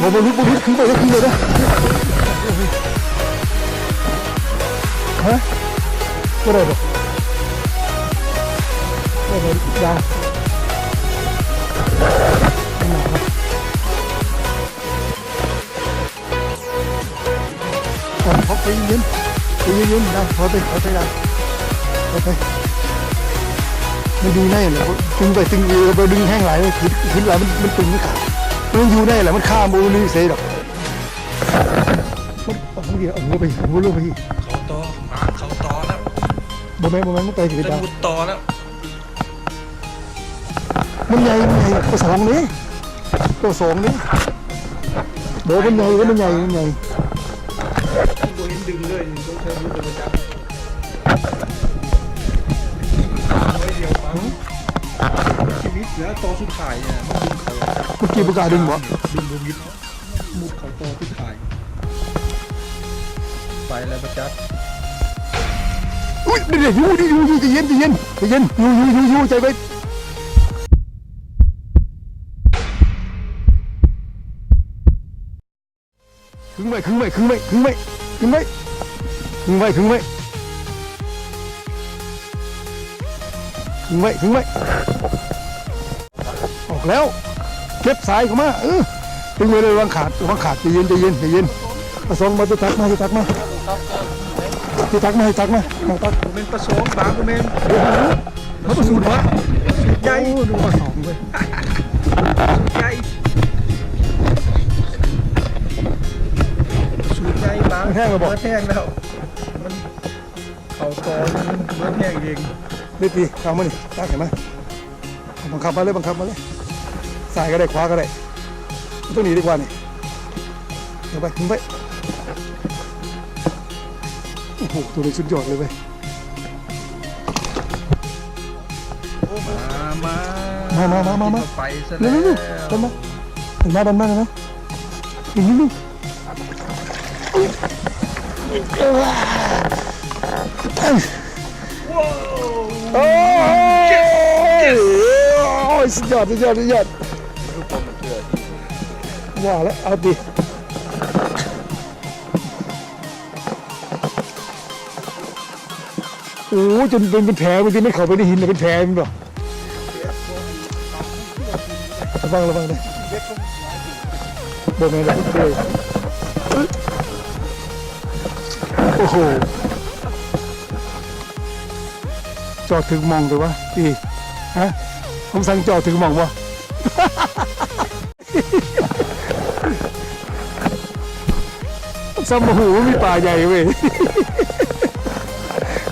ບໍ່ ບໍ່ຫຼຸດ ບໍ່ຫຼຸດ ຂຶ້ນໄປ ຂຶ້ນໄປເດີ. ຮະ ບໍ່ໄດ້ດອກ ບໍ່ໄດ້ດອກ ຢ່າ. ເອົາ ເອົາ ໃຈເຢັນໆ ໃຈເຢັນໆ ດັງ ຖອຍໄປ ຖອຍໄປ ດັງ ຖອຍໄປ. ມັນຢູ່ໃນຫັ້ນແຫຼະ ຕຶງໄປຕຶງອີກ ບໍ່ດຶງແຮງຫຼາຍ ຂຶ້ນ ຂຶ້ນຫຼາຍມັນ ມັນຕຶງ ມັນຂາດ. ມັນຢູ່ໃນຫັ້ນແຫຼະ ມັນຄາ ມັນບໍ່ລືໄສດອກ. ມັນເອົາຫົວໄປ ເອົາຫົວລົງໄປ ເຂົ້າຕໍ່ ປາເຂົ້າຕໍ່ແລ້ວ. ບໍ່ແມ່ນ ບໍ່ແມ່ນ ມັນໄປ ຈະມຸດຕໍ່ແລ້ວ. ມັນໃຫຍ່ ມັນໃຫຍ່ ປາສອງເດ້ ປາສອງເດ້. ບໍ່ ມັນໃຫຍ່ ມັນໃຫຍ່ ມັນໃຫຍ່. ບໍ່ເຫັນດຶງເລີຍ ສົງໄສຫຼຸດແລ້ວບໍ່ຈັກ. ໜ້ອຍດຽວ ປາ ຊີວິດແລ້ວ ຕໍ່ສຸດທ້າຍນີ້ ມັນດຶງເຂົ້າ. ເມື່ອກີ້ບໍ່ກ້າດຶງບໍ່? ດຶງບໍ່ມິດ. ມຸດເຂົ້າຕໍ່ຄືຖ່າຍ ໄປແລ້ວບໍ່ຈັກ. ອຸ້ຍ ເດ ຢູ່ ຢູ່ ຢູ່ ໃຈເຢັນ ໃຈເຢັນ ໃຈເຢັນ ຢູ່ ຢູ່ ຢູ່ ຢູ່ ໃຈໄວ້. ຄຶງໄວ້ ຄຶງໄວ້ ຄຶງໄວ້ ຄຶງໄວ້ ຄຶງໄວ້ ຄຶງໄວ້ ຄຶງໄວ້ ຄຶງໄວ້ ຄຶງໄວ້. ອອກແລ້ວ ເກັບສາຍເຂົ້າມາ ເອີ ຕຶງໄວ້ເລີຍ ລະວັງຂາດ ລະວັງຂາດ ໃຈເຢັນ ໃຈເຢັນ ໃຈເຢັນ. ປາສອງມາ ຕິດຕັກມາ ຕິດຕັກມາ ຕິດຕັກມາ ຕິດຕັກມາ ນັ່ງຕັກ. ບໍ່ແມ່ນປາສອງ ບາງ ບໍ່ແມ່ນ ເຮົາປາສູດຫວະ ສູດໃຫຍ່. ໂອ້ ນຶກວ່າປາສອງເວີຍ ສູດໃຫຍ່ ສູດໃຫຍ່ ບາງ. ມັນແຫ້ງແລ້ວບໍ່? ເບິດແຫ້ງແລ້ວ ມັນເຂົ້າຕໍ່ ເບິດແຫ້ງເອງ. ເດ ຕີ ເອົາມານີ້ ຕັກໃຫ້ມາ. ບັງຄັບມາເລີຍ ບັງຄັບມາເລີຍ ຊ້າຍກໍໄດ້ ຂວາກໍໄດ້. ເອົາຕົງນີ້ດີກວ່ານີ້ ເອົາໄປ ຂຶ້ນໄປ. ໂອ້ໂຫ ຕົວນີ້ສຸດຍອດເລີຍເວີຍ. ມາ ມາ ມາ ມາ ມາ ມາ ມາ ກິນເຂົ້າໄປຊະແລ້ວ. ເລັວໆໆ ດັນມາ ດັນມາ ດັນມາ ດັນມາ. ໂອ້ຍ ສຸດຍອດ ສຸດຍອດ ສຸດຍອດ. ວ່າແລ້ວ ເອົາຕິ. ໂອ້ຍ ຈົນເປັນ ເປັນແຜ ມັນຊິໄມ່ເຂົ້າໄປໃນຫີນ ເປັນແຜແມ່ນບໍ່? ລະວັງ ລະວັງເດີ ບໍ່ແມ່ນດອກ ໂອ້ໂຫ ເຈາະຖືກໝ່ອງເດີວະ ອີ ຮະ ຜົມສັ່ງເຈາະຖືກໝ່ອງບໍ່? ຊ້ຳບໍ່ຮູ້ວ່າມີປາໃຫຍ່ເວີຍ.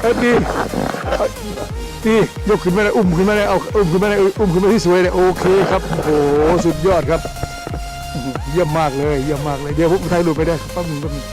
ເອົາຕິ ຕິ ຍົກຂຶ້ນມາແລ້ວ ອຸ້ມຂຶ້ນມາແລ້ວ ເອົາ ອຸ້ມຂຶ້ນມາແລ້ວ ອຸ້ມຂຶ້ນມາສວຍໆແລ້ວ. ໂອເຄຄັບ ໂອ້ໂຫ ສຸດຍອດຄັບ ຢ້ຽມມາກເລີຍ ຢ້ຽມມາກເລີຍ. ດຽວຜົມຖ່າຍຮູບໄປເດີ ແປັບໜຶ່ງ ແປັບໜຶ່ງ.